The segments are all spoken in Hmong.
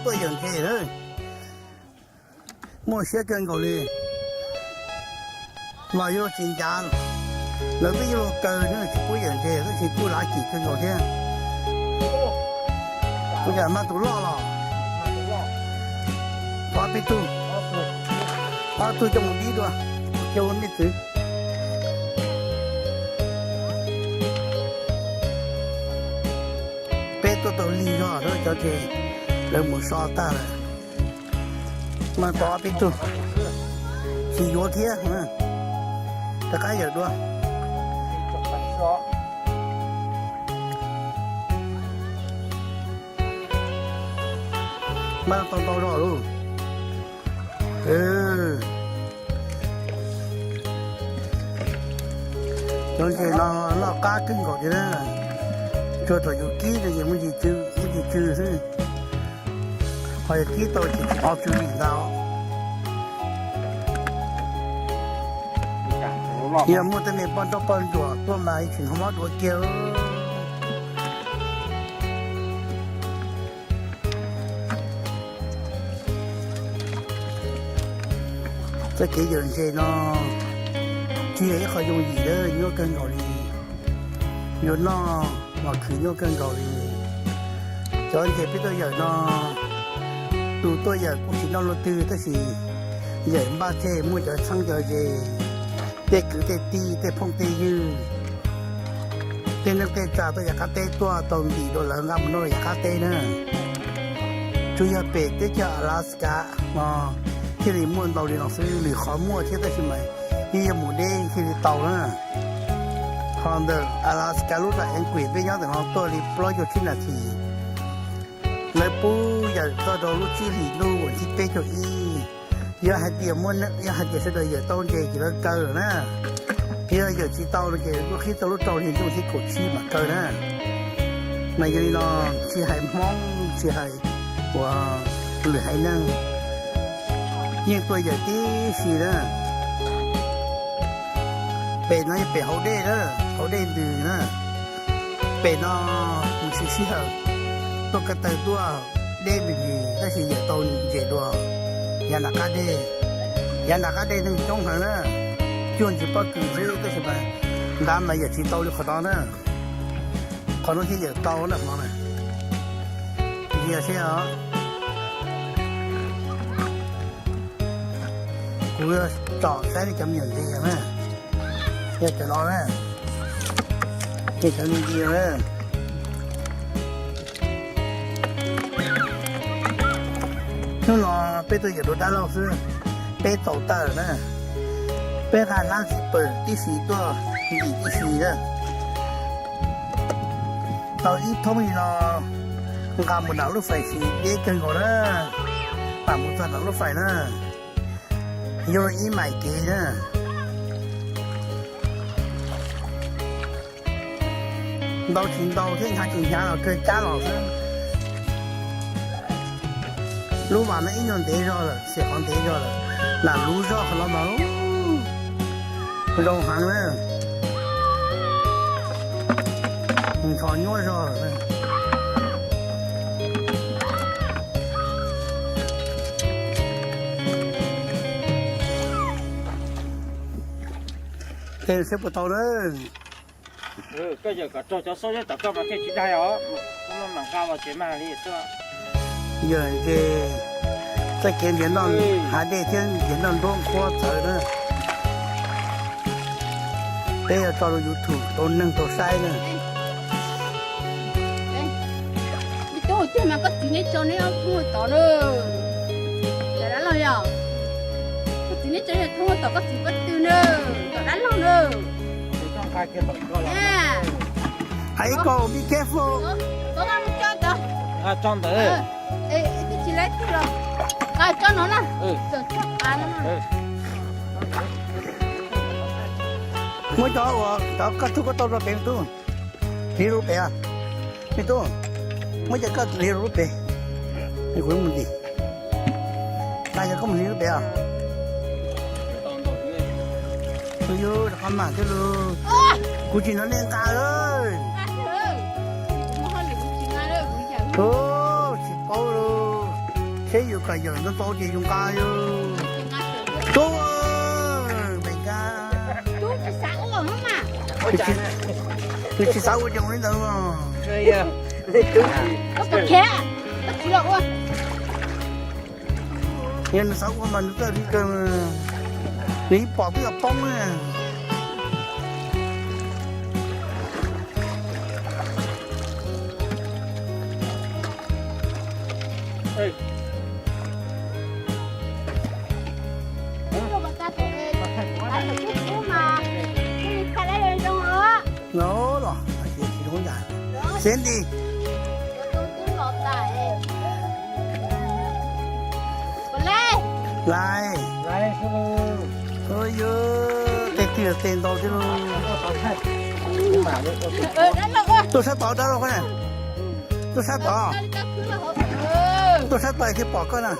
Tuaj yawm ntses na, muaj siab kawg nkaus li. Los yuav tsis ncav, lawv twb yuav luag kaw na, tsis pub yawm ntses tab sis kuj lav kim kawg nkaus thiab. Kuv cas mas tus loj los, ob peb tug, ob tug coj mus dib dua, coj ua me txwv. Peb tuaj tau lig zog cov ntses, lawv mus so tag lawm. Mas tau ob peb tug, tsis yuav thiab, rov qab yawm dua. Mas tau ntau zog lauj. Cov ntses no loj qab kawg nkaus li na. Tsuas thaum yus kib no ces muaj ntsis tsw, muaj ntsis tsw xwb. Ho yog kib tau ces tsis o tsw li ntag. Yog muaj tej me poj nrauj poj ntsuam tuaj mas tsis hnov mob dua kiag. Txoj kev yawm ntses no tsis yog ib qho yooj yim, nyuaj kawg nkaus li. Yuav noj los khwv nyuaj kawg nkaus li. Cov ntses peb tuaj yawm no, tus tuaj yawm kuj tsis noj luaj twg tab sis yawm npaj tseg muaj cov txheeb cov ze, tej kwv tej tij tej phooj tej ywg, tej neej tej tsa tuaj yav qab teb tuaj tau ntim dua lawv nqa mus noj yav qab teb na. Tsuas yog pem teb chaws Alaska no thiaj li muaj ntau li no xwb, lwm qhov muaj thiab tab sis mas yeej yog mus deb thiaj li tau na. Ho ntawm Alaska lub zos Anchorage peb nyob ntawm no tuaj li plaub caug tsib nas this. Lawv pub yawm txog rau lub tsib hlis ntuj vas thib peb caug ib. Yog hais tias muaj, yog hais tias sawv daws yawm tau ntses ces lawv kaw lawm na. Yog yawm tsis tau no ces lub qhib txog lub rau hli ntuj thib kaum tsib mam kaw na. Mas yog li no, tsis hais Hmoob tsis hais uas lwm haiv neeg yeej tuaj yawm tib si na. Pem no yog pem hauv dej na, hauv dej ntws na. Pem no mus siv sij hawm tuaj ko taw tuaj deb me ntsis tab sis yawm tau ntses dua yav nram qab dej. Yav nram qab dej neeg coob heev na, cuag ntsis pob kws xwb tab sis mas ntav mas yawm tsis tau li qhov no na. Qhov no thiaj yawm tau na qhov no. Ntsia seb os. Kuv tsom saib cov me nyuam ntses na. Yog cov no na. Yog cov me ntsis na. Hnub no peb tuaj yawm dua dab laug xwb, peb tau tawm na. Peb nqa hlab txiv pawg tib si tuaj ntim tib si na. Tau ib thoob li no nqa mus nram lub fais siv deb kawg nkaus na. Pam mus txog nram lub fais na, yuav luag ib mais kev na. Ntau tsis ntau thiab hnyav tsis hnyav los kawg cab los xwb. Lub vas no ib nyuag ntev zog lawm, xiam qhov ntev zog lawm, lam luv zog qhov no mas zoo heev na. Nws nrho nyuaj zog lawm. Tej seb puas tau na. Koj yawm kom raug cov xub zeb tom koj mas thiaj tsis daig os. Koj maj mam nqa los ces mag li xwb. Yawm ntses, txoj kev nrhiav noj hav dej thiab nrhiav noj nruab nqhuab txawv na. Peb yuav tso rau YouTube rau neeg tau saib na. Me tub, ua cas mas koj txiv neb tso neb ob thoob tod na? Yog dab laug yog? Koj txiv neb tso yog thoob tod, koj txiv pob tw na, tom dab laug na. Hais ib ko, be careful. Tso ntawd. Tsis laib twg los, tso no na. Muab cov uas cov koj tug koj tau rau pem me tub. Hliv rau lub pem, me tub. Muab cov koj hliv rau lub pem, kuv mus ntim. Nqa cov koj mus hliv lub pem os. Yus rov qab mam thiab lauj. Kuv tsis hnov nej nqa lawm. Tsis paub lauj. Seb yus kam yawm ntau ntau ces yus nqa yus. Tub, me nqa. Twb tsis xav ua zoo li ntawd. Yog nws xav ua mas nws txawj li kawg, nws ib pom twb yuav poob na. No los tsis zoo yam. Xev Ntis. Lais. Yuav tej twg tej ntau thiab lauj. Tuaj sab tod dab laug, tuaj sab tod, tuaj sab tod thiaj pom koj na.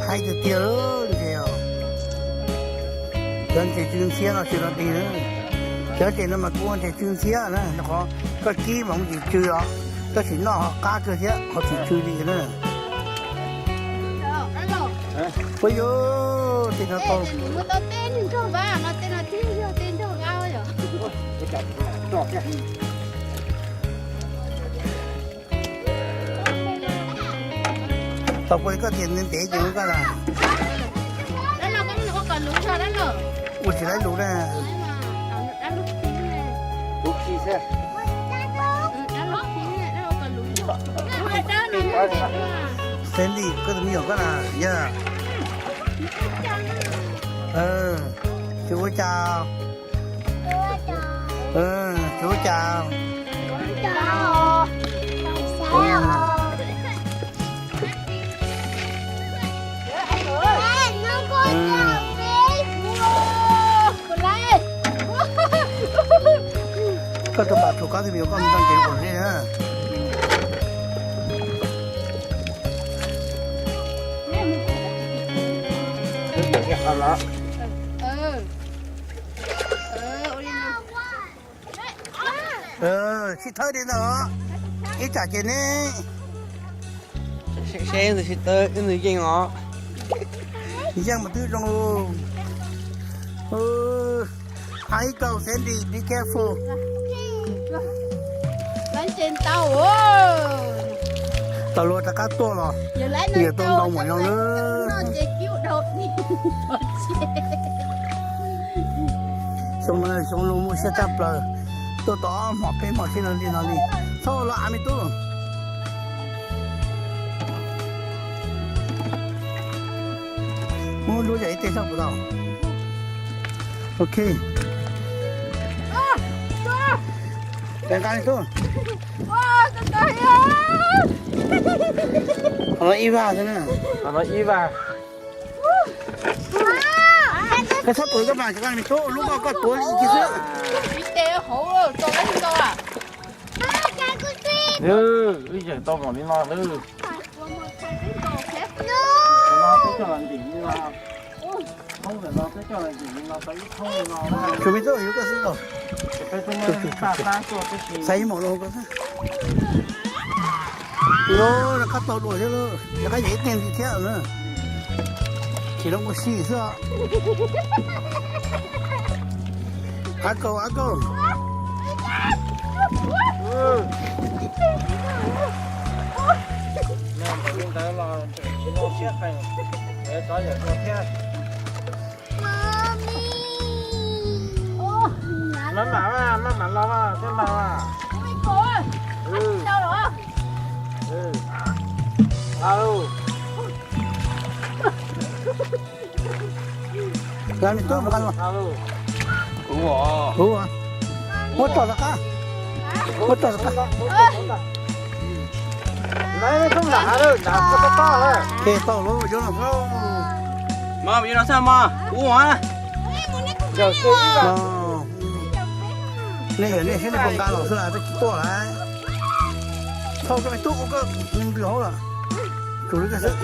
Hais tiag tiag, cov ntses tsw ntxhiab no tsis los dig na. Cov ntses no mas kuj ua ntses tsw ntxhiab na, rau qhov koj kib mas muaj ntses tsw os, tab sis noj ho qab kawg thiab ho tsis tsw li na. Puas yog tej no tau. Tau puas li koj tias ntev ntev ces koj ua tsis laib lus na. Xev Ntis, koj tus me nyuam koj na yog. Tsis ua cas. Tsis ua cas. Koj tus pam tsuas koj tus me nyuam koj mus tau ntev ua li na. Sib thawb li ntawd, ib tsam ces neb seb ntxim sib tawb ib ntxwg yeej os. Yeej mas twb zoo. Hais ib kauj Xev Ntis, be careful. Tau luag rov qab tuaj los, niam tau ntau mus no lawm. Xyoo no xyoo lus muaj siab tshaj plaws, tuaj tau ob hmos peb hmos sib law li no li. Txhob ua los av me tub. Muab lub yam ib teg sab puas tau? Ok. Nqa li tub. Qhov no ib vag xwb na. Qhov no ib vag. Koj txhob tuav koj mas, koj me tub, lub koj koj tuav li ib ci xwb. Wb yeej tau mom li no lawm. Tsum me tub, yuav koj xwb tau. Xaiv ib mom los koj xwb. Los rov qab tau dua thiab lauj, rov qab yam ib teg ntxiv thiab na. Tsis zoo ua si xwb os. Av kaus, av kaus. Ntawd los tsis zoo siab qees, txov yawm dua thiab. Maj mam, maj mam los mas, tej mas. Lam nws tub mus qab los. Kuv, kuv, muab tso rov qab, muab tso rov qab. Ces tau lawm, yuav los xwb. Mas yuav los xwb mas, kuv ua. Nej yog nej saib nej puas nqa los xwb, koj tsis tuaj lawm. Thauj koj me tub ua koj me ntws hauv lawm. Tsum li koj xwb.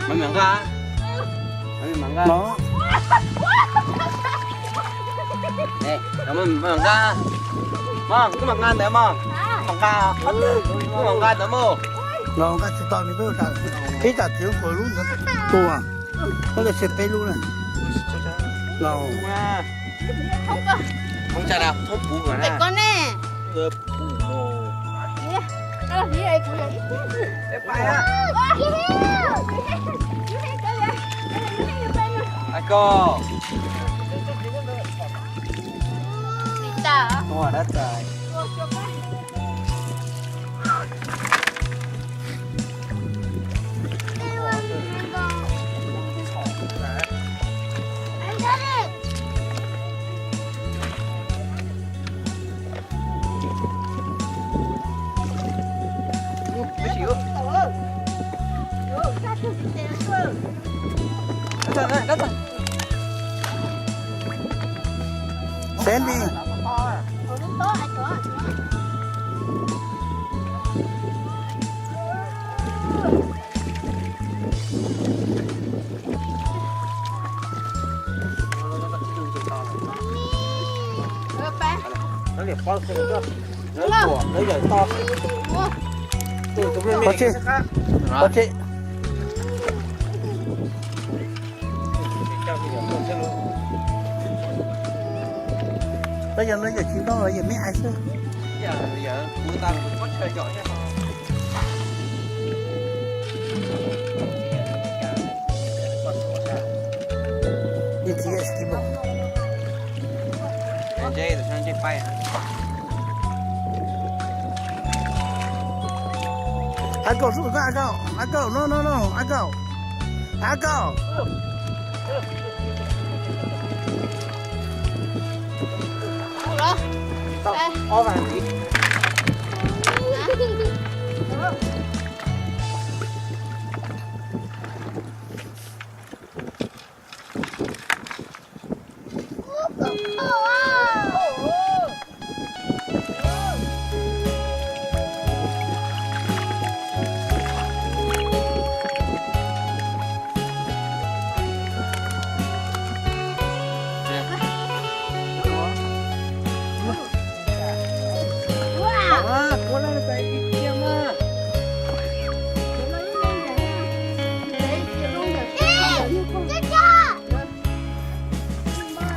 Mam nqa, mam nqa. Mam nqa, mog, koj mam nqa ntawd mog. Mam nqa, koj mam nqa ntawd mog. Los nqa tsis tau nws, peb tam txiv kuv lub ntawd tua, koj li tsis peb lub na. Los, thoob tsam na, thoob puv kom na. Xeeb li. Pov tseg, pov tseg. Lawv yog, lawv yog tsis nto los yog me ais xwb. Ab Kaum, sub, ab Kaum, ab Kaum, no no no, ab Kaum, ab Kaum.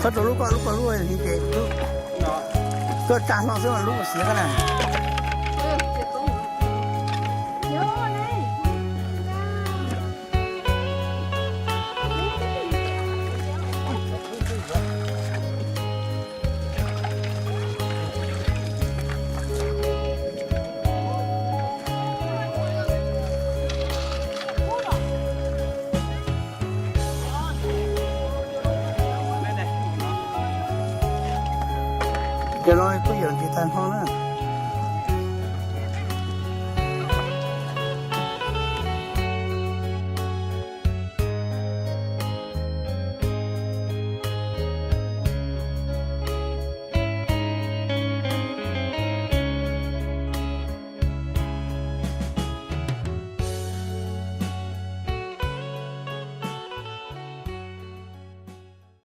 Txhob rau lub koj, lub koj lub li ces lub koj tsa hlo xwb mas lub siav koj na. Cov no kuj yuav ntxiv tag nrho na.